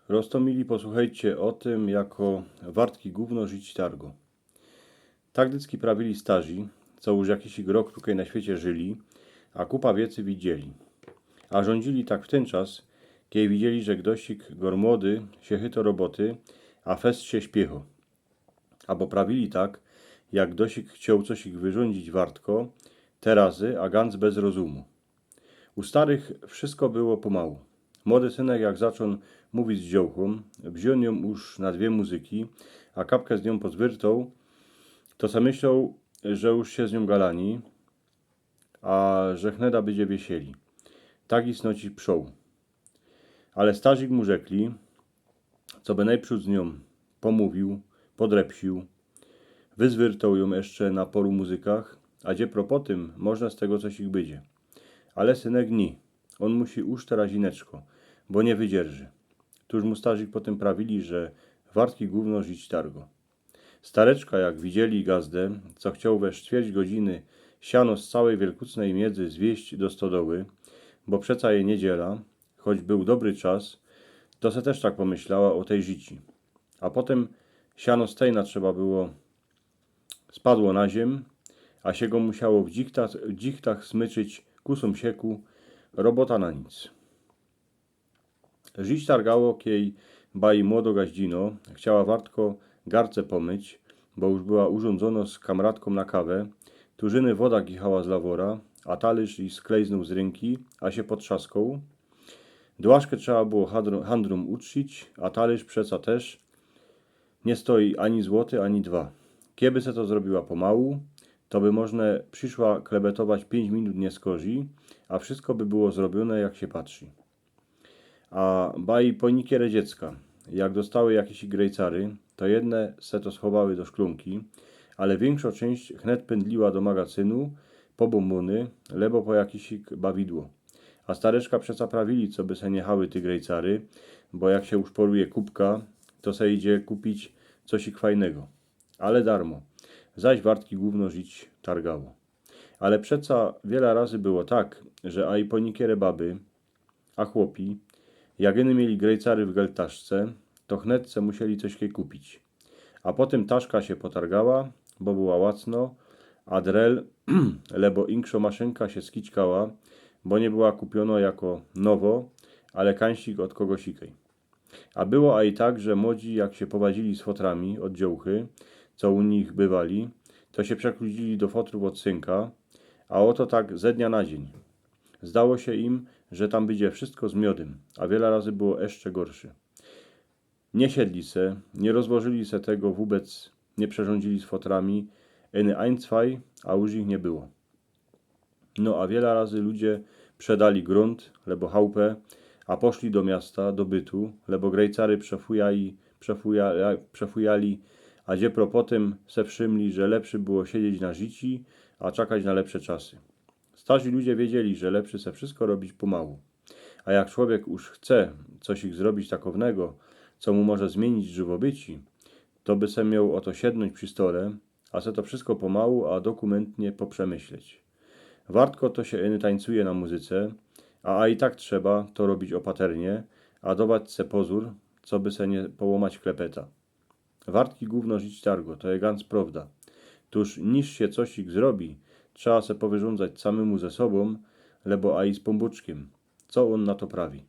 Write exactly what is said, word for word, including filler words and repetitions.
Roztōmili, posłuchejcie ô tym, jako wartki gōwno żyć targo. Tak dycki prawili starzi, co już jakiś rok tukej na świecie żyli, a kupa wiecy widzieli. A rządzili tak w tyn czas, kiej widzieli, że gdosik gormody sie chyto roboty, a fest sie śpiecho. Abo prawili tak, jak gdosik chcioł cosik wyrządzić wartko, te razy, a gans bez rozumu. U starych wszystko było pomału. Młody synek, jak zaczōn mówić z dziołchōm, wziōn jōm już na dwie muzyki, a kapkã z niōm pozwyrtoł, to se myśloł, że już sie z niōm galani, a że hneda bydzie wiesieli. Tak i snoci przoł. Ale starzik mu rzekli, co by nojprzōd z niōm pomōwiōł, podrepsiōł, wyzwyrtoł jōm jeszcze na poru muzykach, a dziepro po tym, może z tego cosik bydzie. Ale synek ni, ôn musi już terazineczko, bo niy wydzierży. Tuż mu starzik po tym prawili, że wartki gōwno żyć targo. Stareczka, jak widzieli gazdã, co chcioł we sztwierć godziny siano z cołkij wielkucnej miedzy zwieźć do stodoły, bo przeca je niedziela, choć bōł dobry czas, to se tyż tak pomyślała ô tej życi. A potym siano z tejna trzeba było spadło na ziem, a sie go musiało w dzichtach, w dzichtach smyczyć ku sōmsieku, robota na nic. Żyć targało, kiej baji młodo gaździno chciała wartko garce pomyć, bo już była urządzono z kamratkōm na kawã, tuż iny woda gichała z lawora, a talyrz i sklejznōł z rynki, a sie potrzaskoł. Dłaszkã trzeba było handrōm, handrōm utrzcić, a talyrz przeca tyż niy stoi ani złoty, ani dwa. Kieby se to zrobiła pomału, to by możne przyszła klebetować piyńć minut niy skorzij, a wszystko by było zrobiōne, jak sie patrzi. A baji pojnikere dziecka, jak dostały jakiś grejcary, to jedne se to schowały do szklōnki, ale wiynkszo czynść hnet pyndliła do magacynu po bōmbōny, lebo po jakiś bawidło. A stareczka przeca prawili, co by se niy chały ty grejcary, bo jak sie uszporuje kupka, to se idzie kupić cosik fajnego. Ale darmo. Zaś wartki gōwno żyć targało. Ale przeca wiela razy było tak, że aj pojnikere baby, a chłopi, jak iny mieli grejcary w geltaszce, to hnet se musieli cośkej kupić. A potym taszka sie potargała, bo była łacno, a drel, lebo inkszo maszynka sie skićkała, bo niy była kupiono jako nowo, ale kańsik ôd kogosikej. A było aj tak, że młodzi, jak sie powadzili z fotrami ôd dziołchy, co u nich bywali, to sie przekludzili do fotrōw ôd synka, a ôto tak ze dnia na dziyń. Zdało sie im, że tam bydzie wszystko z miodym, a wiela razy było jeszcze gorszy. Niy siedli se, niy rozłożyli se tego wōbec, niy przerządzili z fotrami, iny ein, zwei, a już ich niy było. No a wiela razy ludzie przedali grunt, lebo chałpã, a poszli do miasta, do bytu, lebo grejcary przefujali, przefuja-, przefujali, a dziepro potym se wszymli, że lepszy było siedzieć na życi, a czekać na lepsze czasy. Starzi ludzie wiedzieli, że lepszy se wszystko robić pomału. A jak człowiek już chce cosik zrobić takownego, co mu może zmiynić żywobyci, to by se mioł ô to siednōńć przi stole, a se to wszystko pomału, a dokumentnie poprzemyśleć. Wartko to sie iny tańcuje na muzyce, a, a i tak trzeba to robić ôpaternie, a dować se pozōr, co by se niy połōmać klepeta. Wartki gōwno żyć targo, to je gans prowda. Tuż niż sie cosik zrobi, trzeba se powyrządzać samymu ze sobōm, lebo aj z Pōnbōczkiym. Co ôn na to prawi?